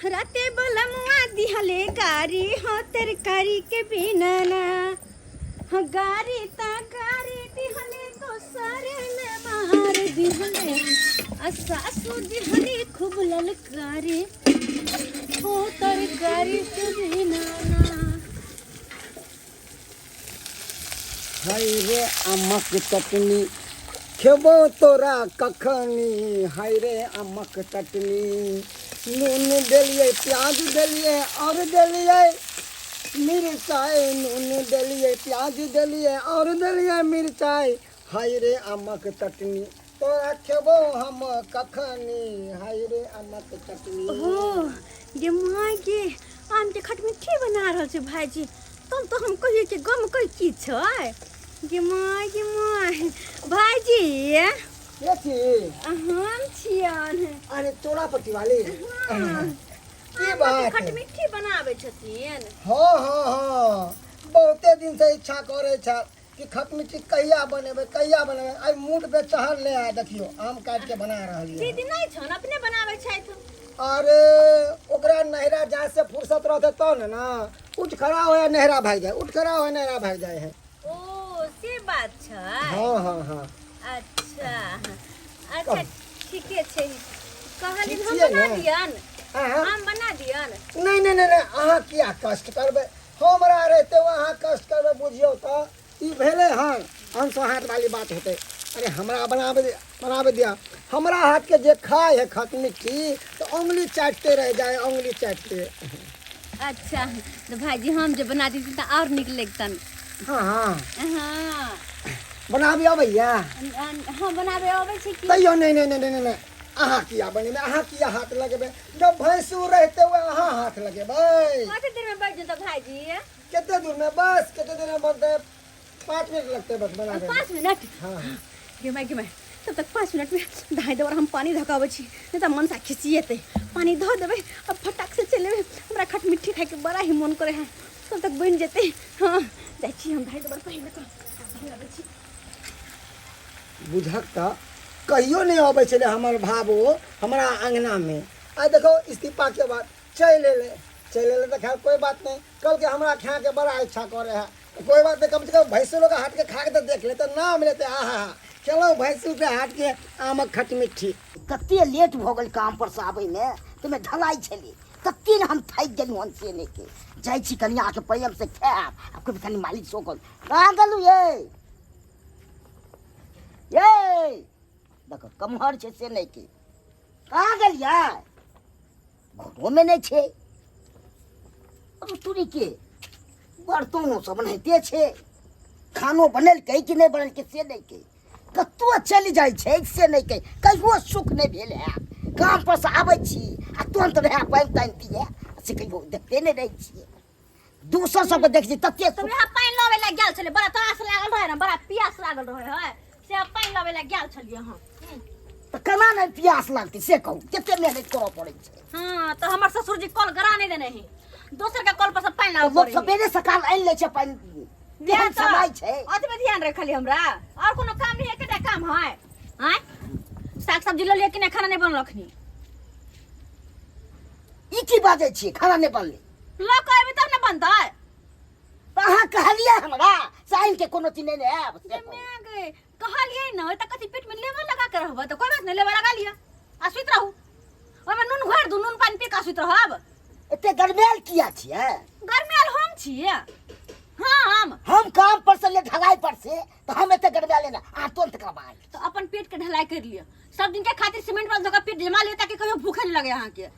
राते बलमुआ दिहले गारी हो तरकारी के बिना ना। हाँ, गारी ता गारी दिहले दोसर में मार दिहले, आ सासू दिहले खूब ललकारी हो तरकारी के बिना ना। हाय रे आमक चटनी खेबो तोरा कखनी, हाय रे आमक चटनी। नून देलियै, प्याज देलियै और देलियै मिरचाइ, नून देलियै, प्याज देलियै और देलियै मिरचाइ, हाय रे आमक चटनी तोरा खेबो हम कखनी, हाय रे आमक चटनी। ओ गे माय गे, आम के खटमिट्ठी बना रहल छै भाईजी, तब तो हम कहिए कि गम कोई की छै। गे माय गे माय, भाईजी के छी? हम छियन। अरे तोरा पति वाली। हाँ। की बात? खटमिट्ठी बनाबै छथिन। हाँ हाँ हाँ, बहुते दिन से इच्छा करे छल कि खटमिट्ठी कहिया बनेबै कहिया बनेबै, आइ मूड पे चढ़ल ले आ, देखियो आम काटि के बना रहल ये। दीदी नहीं छन, अपने बनाबै छथि। अरे ओकरा नहिरा जाय से फुर्सत रहते तब ने ना, उठ खड़ा होए नहिरा भाग जाए, उठ खड़ा होए नहिरा भाग जाए है। ओ से बात छै। हाँ हाँ हाँ। अच्छा अच्छा ठीके छै, कहली ठीक हम छियै बना ने? दियन। आँय? हम बना दियन। नहीं नहीं नहीं नहीं, अहाँ किया कष्ट करबै, हमरा रहते हुए अहाँ कष्ट करबै, बुझियौ तऽ ई भेलै हन अनसोहाँत वाली बात हेतै। अरे हमरा बनाबे बनाबे दिया, हमरा हाथके जे खाय है खटमिट्ठी तऽ उंगली चाटते रह जाए, उंगली चाटते। अच्छा तऽ भाईजी हम जे बना दी तऽ और नीक लगतन। हाँ हाँ। हाँ। बनाबे अबैया? हाँ बनाबे अबै छै की। तैयो नहीं नहीं नहीं नहीं नहीं, अहाँ किया बनेबै, अहाँ किया हाथ लगेबै, जब भैंसुर रहते हुए अहाँ हाथ लगेबै। कते देर में बैठ जेतौ भाईजी? कते दूर में, बस कते देर में बनते, 5 मिनट लगते बस बनाबे में। 5 मिनट? हाँ, हाँ। गे माय गे माय, तब तक 5 मिनट में धाय देवर हम पानी धकाबै छी, नहीं तऽ मनसा खिसिएतै। पानी धऽ देबै आ फटाक से चलि एबै, हमरा खट मिट्ठी खाइके बड़ा ही मोन करे है, तब तक बनि जेतै। हाँ जाइ छी हम धाय देवर पानि धऽ कऽ आबै छी। बुझक तऽ कहियो नहि अबै छलै हमर भाबो हमरा अङ्गनामे, आइ देखो इस्तीफाके बाद चलि एलै, चलि एलै तऽ खैर कोइ बात नहि, कहलकै हमरा खाके बड़ा इच्छा करे है, तऽ कोइ बात नहि, कमसँ कम भैंसुरो के हाथके खाके तऽ देख लेतै, नाम लेतै, आहा हा खेलहुँ भैंसुरके हाथके आमक खटमिट्ठी। कते लेट भऽ गेल काम पर से आबैमे, ताहिमे ढलाई छलै, कते ने हम थाकि गेलहुँ हन से नहि के जाइ छी कनियाके प्रेम से खायब आ कभी कनि मालिक सोकल कहाँ गेलहुँ ये ये देखो कमहर छै से नहि के कहाँ गेलियै, घरोमे नहि छै, तुरी के बर्तनो सब एनाहिते छै, खानो बनेलकै कि नहि बनेलकै से नहि के, कतहु चलि जाइ छै से नहि के, कहियो सुख नहि भेल है, काम पर से आबै छी आ तुरंत रहै पानि तानि दिए से कहियो देखते नहि रहै छियै, दोसर सबके देख छी तते तऽ वएह पानि लबै लए गेल छलै, बड़ा त्रास लागल रहै ने, बड़ा पियास लागल रहै है, से पानि लबै लए गेल छलियै हम। तऽ केना नहि पियास लागतै से कहू, कते मेहनत करऽ पड़ै छै। हाँ तऽ हमर ससुर जी कल गरा नहि देने है, दोसर के कल पर से पानि लाबऽ लोक पड़ै है। सबेरे सकाल आनि लै छै पानि, केहन समय छै। अतबे ध्यान रखली हमरा, और कोनो काम नहीं, एकेटा काम है। आँय साग सब्जी लऽ लिअ कि नहि, खाना नहि बनल अखनी। ई की बाजै छियै, खाना नहि बनलै? लऽ कऽ एबै तब ने बनतै। तऽ अहाँ कहलियै हमरा से आनि के कोनो चीज नहि ने आयब, से कहू। गे माय गे, कहलियै ने, तऽ कथी पेट में लेबर लगा के रहबै, तऽ कोइ बात नहि, लेबर लगा लिअ आ सुति रहू, ओहिमे नून घोरि दू, नून पानि पी कऽ सुति रहब। एते गरमायल किया छियै? गरमायल हम छियै? हाँ हम। हम काम पर से ले ढलाई पर से, तऽ हम एते गरमायल ने, अहाँ तुरंत करबाय। तऽ अपन पेट के ढलाई कर लिअ, सब दिन के खातिर सीमेंट वाला धोखा पेट जमा लिअ ताकि कहियो भूखे नहीं लगे अहाँके।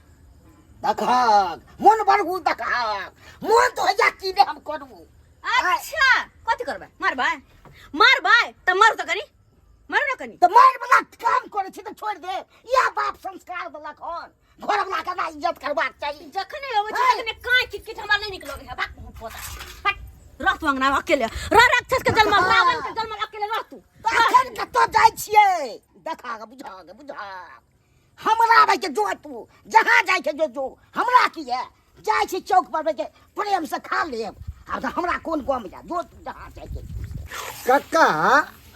देखहक मोन बढ़ू, देखहक मोन तो होइया की ने हम करू। अच्छा कथी करबै, मारबै? मारबै तऽ मारू तऽ कनी, मारू ने कनी। तऽ मार वाला काम करै छी तऽ छोड़ि दे, इएह बाप संस्कार देलक हन, घर वाला के ना इज्जत करबाक चाही। जखने अबै छै तखने काँय किटकिट हमरा नहि नीक लगै है, भाग पोता हट, रह तू अंगना में अकेले रह, राक्षस के जन्मल रावण के जन्मल अकेले रह तू। तऽ अखन कतऽ जाइ छियै? देखा गे, बुझा गे, बुझा हमरा भाई के जो तू जहाँ जाइ के जो जो हमरा की है, जाइ छी चौक पर के प्रेम से खा लेब, आब तऽ हमरा कोन गम या, जो तू जहाँ जाइ के। कक्का।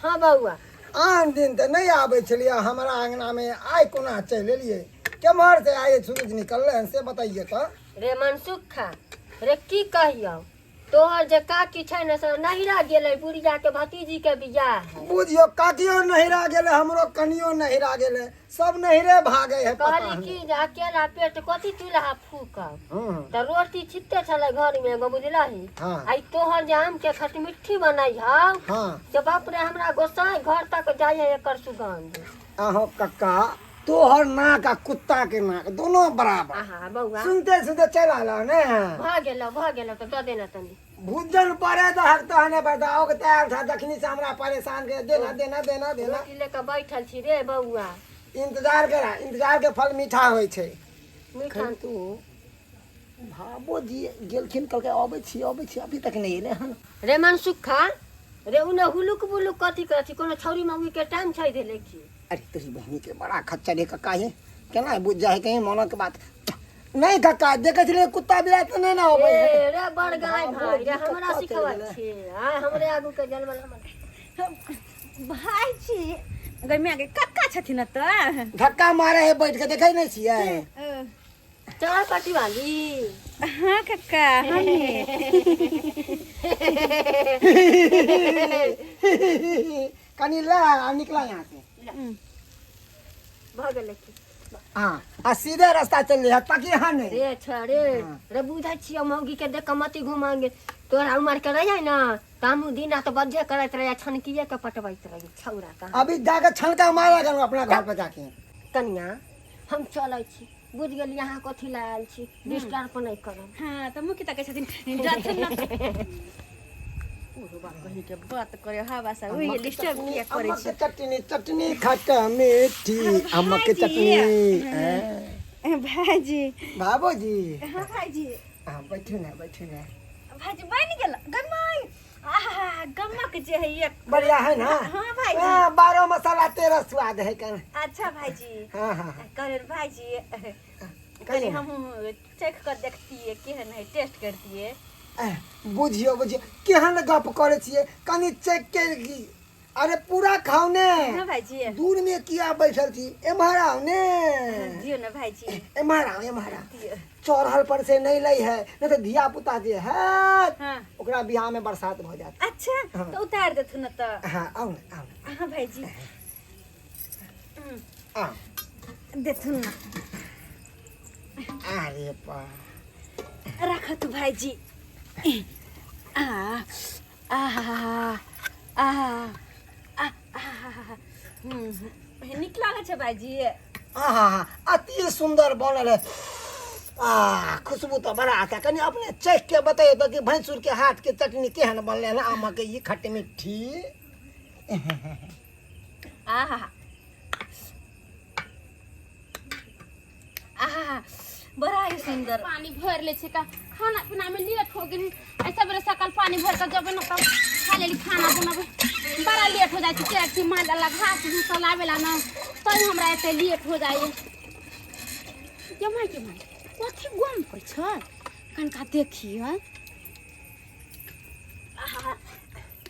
हाँ बउआ। आन दिन तऽ नहि आबै छलियै हमरा अंगना में, आइ कोना चलि एलियै? केम्हर से आए सूरज निकलले हन से बताइए तो। रे मनसुखा रे, की कहियौ, तोहर जे काकी छै ने से नहिरा गेलै, बुढ़िया के भतीजी के बियाह है। बुझियो काकियो नहिरा गेलै, हमरो कनियो नहिरा गेलै, सब नहिरे भागे है पता कहली नहीं। की जे अकेला पेट कथी चूल्हा फूकब, हम्म। तऽ रोटी छिटते छलै घर में एगो, बुझलही? हाँ। आई तोहर जे आम के खटमिट्ठी बनाई हौ हाँ। से बाप रे, हमरा गोसाई घर तक जाइ है एकर सुगंध। अहो कक्का, तोहर नाक आ कुत्ता के नाक दोनों बराबर। आहा बौआ, सुनते सुनते चलि आयल ने। भऽ गेलौ, भऽ गेलौ, तऽ दऽ देना तनी। भूजन पड़े दहक तहने बताओ के तैयार था, जखनी से हमरा परेशान के देना देना देना देना। रोटी लेके बैठल छी रे बौआ। इंतजार करा, इंतजार के फल मीठा होइ छै। मीठा। तो भाबो जी गेलखिन, कहलकै अबै छी अबै छी, अभी तक नहि एलै हन। रे मनसुखा रे, उने हुलुक बुलुक कथी करै छी? कोनो छौरी मौगी के टाइम छै देले की? अरे तोरी बहिनी के, बड़ा खच्चर है कक्का, ये केना बुझ जाए कहीं मोनक बात नहीं। कक्का, देखै छलियै कुत्ता बिलाइ तऽ नहि ने अबै है। ए रे बड़ गाय बाबू भाई रे, जी हमरा कतऽ सिखबै चलि गेलै? छी? आय हमरे आगू के जनमल हमर भाईजी गै माय गे, कक्का छथिन तऽ धक्का मारे है बैठ के, देखै नहि छियै? चल पटिवाली। हाँ कक्का, हमे। कनी ले आ निकला यहाँ से। भऽ गेलै की? हाँ, आ सीधे रास्ता चल रही है ताकि यहाँ नहीं। रे छ रे, रे बुझै छियै मौगी के देख कऽ मती घुमांगे। तोरा उमर के रहियै ने तऽ हमहूँ दिन रात बज्झे करैत रहियै, छनकिए के पटबैत रहियै छौड़ा कहाँ। अभी जाके छनका मारा अपना घर पे जाके। कनिया, हम चलै छी, बुझि गेलियै अहाँ कथी लए आयल छी, डिस्टर्ब नहि करब। हाँ, तऽ मुखी तकै छथिन, जाथिन न बुढ़बा कहीं के बात करे हवा से उही डिस्टर्ब किया करै अमक छी? चटनी, चटनी खट्टा मीठी, अमक भाईजी। चटनी हैं। भाईजी। बाबूजी। हाँ भाईजी। हाँ, बैठू ना, बैठू ना। भाईजी, बनि गेल गमाई, आहा, गमक जे है एक। बढ़िया है ना? हाँ भाईजी। हाँ, 12 मसाला 13 स्वाद है कन। अच्छा भाईजी। हाँ हाँ हाँ। करे भाईजी, कहिए ना। हम चख कर देखतिए केहन है, टेस्ट करतिए। एह, बुझियो बुझियो केहन गप करै छियै, कनि चेक के की- अरे पूरा खाउ ने। हाँ भाईजी। दूर में किया बैठल छी, एम्हर आउ ने। दियौ ने भाईजी। एम्हर आउ, एम्हर आउ। दियौ। चढ़ल पर से नहीं लै है, नहीं तो धिया पुता जे है हाँ। ओकरा बियाह में बरसात भऽ जायत। अच्छा। हाँ। तो उतार देथुन न तऽ। हाँ, आउ ने, आउ ने। हाँ भाईजी। आउ। देथुन न। अरे बा। राखत भाईजी। आ आहा आहा आ आहा, नीक लागै छै भाईजी। आहा, अति सुंदर बनल है। आ खुशबू तो बड़ा आता। कनि अपने चख के बतैयो तो कि भैंसुर के हाथ के चटनी केहन बनले हन, आम के ई खट्टी मिट्ठी। आहा आहा, बड़ा ही सुंदर। पानी भर ले छै का, खाना पीना में लेट हो गेल। ऐसा बेरे सकल पानी भर के जबे न तब खा लेली, खाना बनाबे बड़ा लेट हो जाइ छै। कियाकि माल डाला घास भूसा लावेला न तै हमरा एते लेट हो जाइ। जमाई के माई, कथी गम होइ छै, कनका देखिए।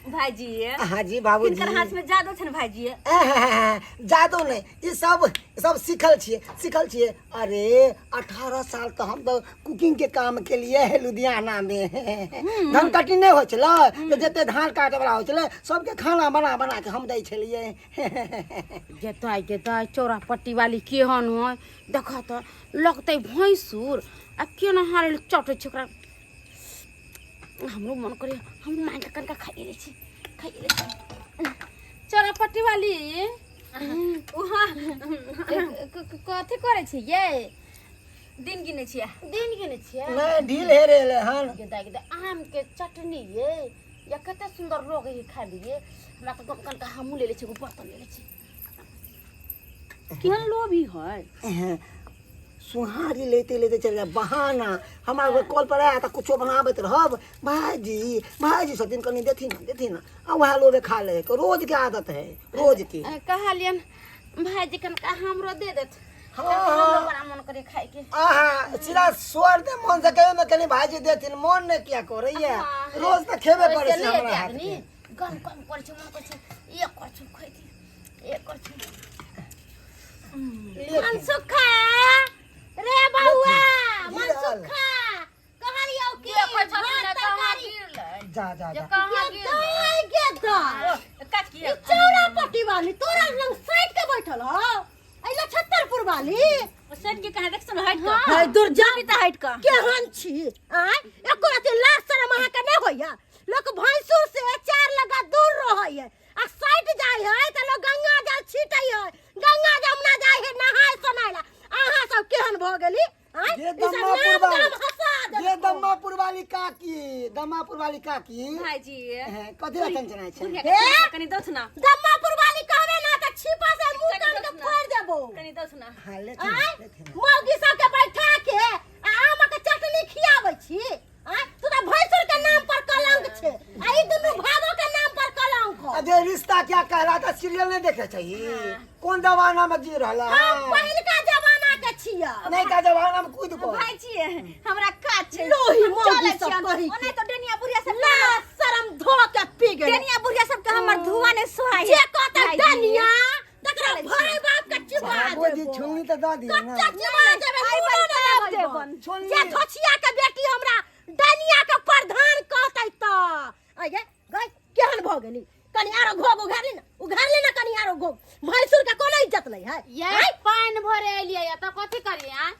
भाईजी। हाँ जी बाबूजी। हिनकर हाथ में जादू छनि भाईजी। जादू नहीं, ई सब सब सीखल छियै, सीखल छियै। अरे 18 साल तो हम तो कुकिंग के काम के लिए है लुधियाना में। धान कटनी नहीं होइ छलै तऽ जते धान काटे वाला होइ छलै सबके खाना बना बना के हम दै छलियै। गे दाइ, गे दाइ, चौरा पट्टी वाली केहन है देख तऽ, लगतै भैंसुर आ केना हारल चटै छै ओकरा। हमरो मन करे हम मांगि कऽ कनिका खाइए लै छी, खाइए लै छी। चौरा पट्टी वाली। उहाँ। कथी करै छी ये? दिन गिनै छियै। दिन गिनै छियै? नहीं, ढील हे रे हन। गे दाइ, गे दाइ, आम के चटनी ये या कते सुंदर लगे है खाय लिए। हमरा तऽ कनिका हमहूँ ले लै छी, एगो बर्तन ले लै छी। केहन लोभी है। सुहारी लेते लेते चल जाए बहाना। हमरा अगर कॉल पर आया तऽ कुछो बनाबैत रहब, भाईजी भाईजी छथिन, कनि देथिन ने, देथिन ने, आ वएह लोभे खा ले के रोज के आदत है, रोज के। कहलियन भाईजी कनिका हमरो दे देत। हाँ, हमरो हाँ। बड़ा मन करे खाय के। आहा, सीधा स्वर दे मन से कहियो ने, कनि भाईजी देथिन, मन ने किया करैया? हाँ। रोज तऽ खेबे करै ओइसे छै नहि हमरा हेतै हाथ आदमी के। गम कम करै छै, मन करै छै एक करछु खैती, एक करछु। मनसुखा रे बउआ गिरल। मनसुखा कहलियौ कि देखै छथिन भात ने कहाँ तरकारी गिरलै जा जा जे जा कहाँ गे गिरलै दाइ गे दाइ काकी ई चौरा पट्टी वाली तोरा लंग साइड के बैठल हौ अइला छत्तरपुर वाली सेठ के कहाँ देख सुन हट कर हाय दुर्जा भी त हट कर केहन छी आय एको रति लाज शरम अहाँके नहि होइया लोक भैंसुर से चार लगा दूर रहैया आ साइड जाइ है तऽ लोक गंगा जल छीटै है गंगा जमुना जाइ है नहाय सोनाय ला अहाँ सब केहन भऽ गेली आँय? ये ई सब दम्मापुर नाम वाली गाम हंसा ये देलको। दम्मापुर वाली काकी दम्मापुर वाली काकी भाईजी हैं, कथी ला टेंशन है छै बुढ़िया हे? के कनी दोथ ना दम्मापुर वाली कहबे ना तऽ छिपा से मुंह कान के फोड़ देबो कनी दोथ ना हां लेथिन आँय? लेथिन मौगी सबके बैठा के आ आमक चटनी खियाबै छी आँय? तू तऽ भैंसुर के नाम पर कलंक छै आ ई दुनू भावो के नाम पर कलंक हौ। अबे रिश्ता क्या कहलाता सीरियल नहीं देखे चाहिए कौन जमाना में जी रहला हम पहिलका जमाना के छियै नहीं का जमाना में कूद को भाईजी हमरा काज छै लोही हम मौगी चलै सब छियन। कही ओने तो डनिया बुढ़िया सब लाज शरम धो के पी गेलै डनिया बुढ़िया सब के हमर धुआं ने सोहाय जे कहतै भाईजी। डनिया तकरा चलै भाई बाप के चिबा बाबूजी देबो। छुलनी तो दऽ दियौ ना कच्चा चिबा देबै आई मुँहो बन नहि सब लगैबो। देबन। छोलनी। जे धोछिया के बेटी हमरा डनिया के प्रधान कहतै त आये गई केहन भऽ गेली कनि आरो घोघ उघार ले ना उघार ले ना कनि आरो घोघ भैंसुर के कोनो इज्जत नहीं है ये पानि भरे एलियै या तऽ कथी करियै आँय?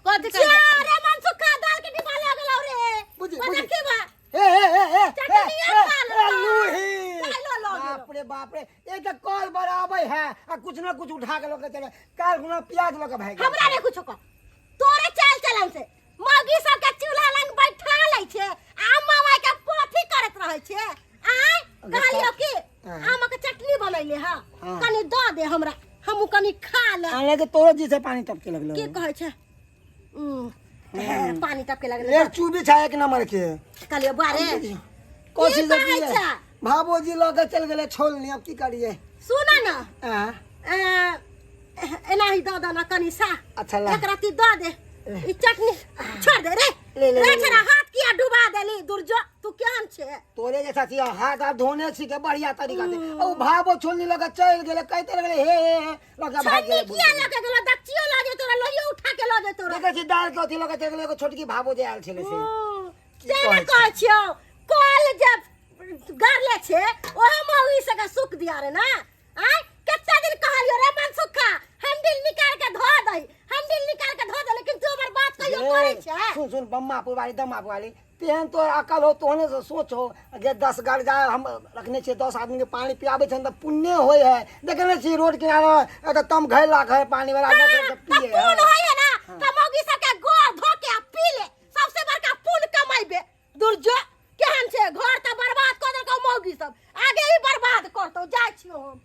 कथी जा करियै रे मनसुखा दाल के डिब्बा लऽ गेलौ रे बुझी, बता बुझी। की बा ए ए ए ए चटनिया ए, खा ए, लेलौ। लूही खाइ लो, लो, लो। बाप रे बाप रे ये तो कल बराबर है आ कुछ ना कुछ उठा के लोग चले काल गुना प्याज लोग भाग गेल। हमरा नहीं कुछो कह तोरे चाल चलन से मौगी सब के चूल्हा लंग बैठा लै छै आ मामा के पोथी करैत रहै छै आय कहलियो कि हाँ। आम के चटनी बनैले हा हाँ। कनि दऽ दे हमरा हमहूँ कनि खा ले आने के तोरो जी से पानी टपके लगलो की कहै छै पानी टपके लगलै ले चूबी छा एक नंबर के कहलियो बारे कोशिश की कहै की छै? भाबोजी लऽ के चल गेलै छोलनी अब की करिए सुन न आ एनाही दऽ दऽ न कनि सा अच्छा ला। एक रत्ती दऽ दे ई चटनी छोड़ दे रे ले, ले, रे ले, छोरा हाथ किया डुबा देली दुर्जो तू केहन छे तोरे जैसा छी हाथ आब धोने छी के बढ़िया तरीका से ओ भाबो छोलनी लऽ के चल गेलै कहते लगलै हे हे हे लऽ के भाग छन्नी गेलै किया लऽ के गेलो दक्षियो लऽ जेतो रे लोहियो उठा के लऽ जेतो रे देखै छी दाल के अथी लऽ के चलि गेलै एगो छोटकी भाबो जे आयल छलै से से ने कहै छियौ कल जे गरले छे ओहे मौगी सबके सुख दिया रे ना आय कते दिन कहलियो रे मनसुखा हैंडल निकाल के धो दही हैंडल निकाल के धो दे लेकिन तू हमर बात कहियो करै छै सुन सुन बम्मा पुरवाली दम्मा पुरवाली तेहन तोर अकल हो तोहने से सोच हो जे 10 गाड़ जा हम रखने छियै 10 आदमी के पानी पियाबै छनि तऽ पुण्य होइ है देखने नहि छी रोड किनारे एतऽ तम घैला है पानी वाला दस हाँ, रुपया तऽ पिए है पुण्य होइए ना तऽ मौगी सबके गोर धो के आ पी ले सबसे बड़का पुण्य कमैबे दुर्जो केहन छै घर तऽ बर्बाद कऽ देलकौ मौगी सब आगे ही बर्बाद करतौ जाइ छियौ हम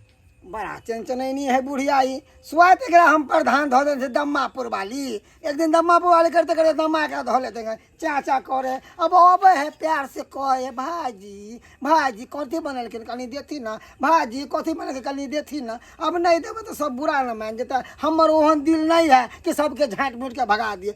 बड़ा चनचनैनी है बुढ़िया ई स्वात एकरा हम प्रधान धऽ देने छै दम्मापुर वाली एक दिन दम्मापुर वाली करते करते दम्मा एकरा धऽ लेते हैं चा चा करे अब अबै है प्यार से कहे भाजी भाजी कथी बनेलखिन कनि देथिन ना भाजी कथी बनेलखिन कनि देथिन ना अब नहीं देबै तऽ सब बुरा न मान जेतै हमर ओहन दिल नहीं है कि सबके झाँटि मूटि के भगा दिए।